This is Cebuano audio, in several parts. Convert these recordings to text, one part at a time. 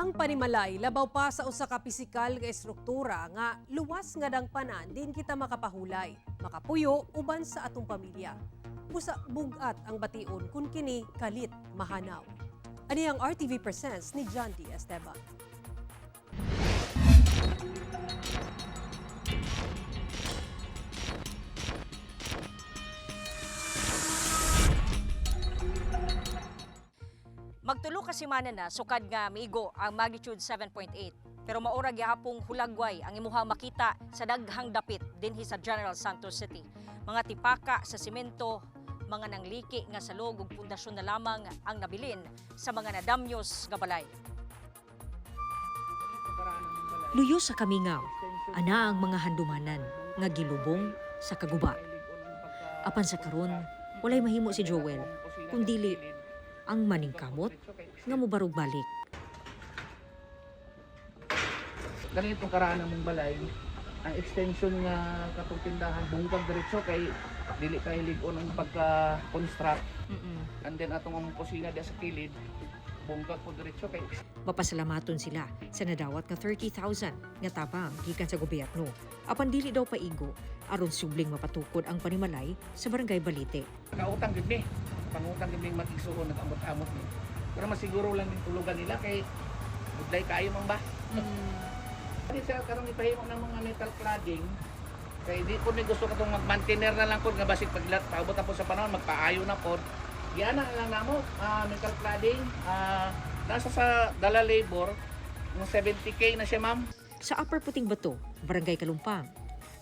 Ang panimalay labaw pa sa usa ka pisikal nga estruktura nga luwas nga dangpanan din kita makapahulay, makapuyo uban sa atong pamilya. Busa bugat ang bation kung kini kalit mahanaw. Ani ang RTV Presents ni John D. Esteban. Magtulo ka semana na sukad nga miigo ang magnitude 7.8. Pero maura gihapong hulagway ang imuhang makita sa daghang dapit dinhi sa General Santos City. Mga tipaka sa simento, mga nangliki nga salog ug pundasyon na lamang ang nabilin sa mga nadamyos nga balay. Luyo sa kamingaw, ana ang mga handumanan nga gilubong sa kaguba. Apan sa karon, walay mahimo si Joel, kundili ang maningkamot nga mobarog balik. Ganitong karaan ng mong balay, ang extension nga katong tindahan bungkag diretso kay dili kay lig-on ang pagka-construct, and then atong ang kusina diya sa kilid bungkag po diretso kay Mapasalamaton sila sa nadawat nga 30,000 nga tabang gikan sa gobyerno. Apan dili daw paigo aron subling mapatukod ang panimalay sa Barangay Balite. Kautang gid ni, pangutang gid ning magigsuon, nag-amot-amot ni, pero masiguro lang din tulugan nila kay budlay kaayo man ba. Kani sa karong ipahimo ng mga metal cladding kay di ko ni gusto katong mag-maintainer na lang ko nga basig paglat paabot ako sa panahon magpaayo na pod, giana na lang namo metal cladding, nasa sa dala labor ng 70K na siya, ma'am. Sa Upper Puting Bato, Barangay Kalumpang.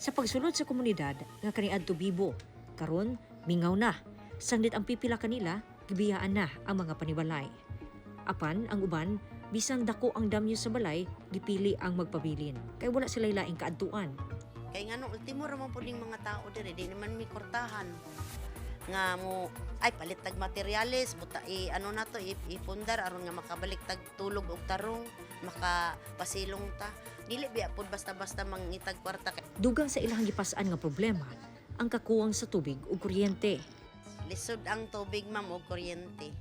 Sa pagsulod sa komunidad nga kaniadto bibo, karon mingaw na. Sanglit ang pipila kanila, gibiyaan na ang mga panibalay. Apan ang uban, bisan dako ang damyo sa balay, gipili ang magpabilin. Kay wala sila laing kaadtuan. Kay ngano ultimo ra man pud ning mga tao diri, di naman mi kortahan nga mo ay palit tag materyales, buta i ano na to, ipundar aron nga makabalik tag tulog og tarong, makapasilong ta. Dili biya pud basta-basta mangitag kwarta kay Dugang sa ilang gipas-an nga problema, ang kakuwang sa tubig ug kuryente. Lisod ang tubig, ma'am, og kuryente.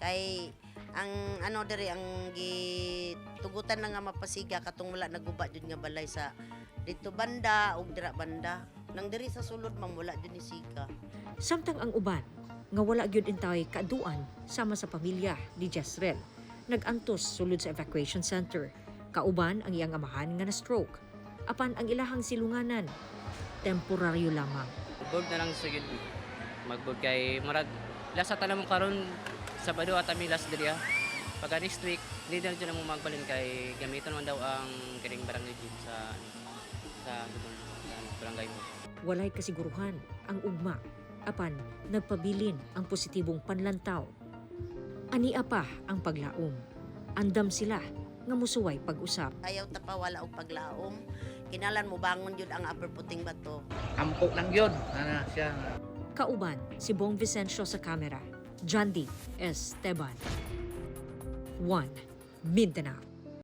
Kay ang ano diri, ang gitugutan na nga mapasiga katong wala naguba jud nga balay sa dito banda og dira banda. Nang diri sa sulod, ma'am, wala jud ni siga. Samtang ang uban, nga wala gyud intaway kaaduan sama sa pamilya ni Jezreel, nag-antos sulod sa evacuation center. Kauban ang iyang amahan nga na stroke. Apan ang ilahang silunganan, temporaryo lamang. Board na lang sa gid magbog kay murag last sa tanan mo karon, Sabado at ami last diri ah. Pagka next week hindi na dyan mo magbalin kay gamiton man daw ang kining barangay gym sa ano, sa sa barangay mo. Walay kasiguruhan ang ugma. Apan nagpabilin ang positibong panlantaw. Ania pa ang paglaom. Andam sila nga musuway pag-usap. Ayaw ta pa wala og paglaom. Kinalan mo bangon jud ang Upper Puting Bato. Ampo lang yun ana siya. Kauban si Bong Vicencio sa kamera. John D. Esteban. 1. Mindanao.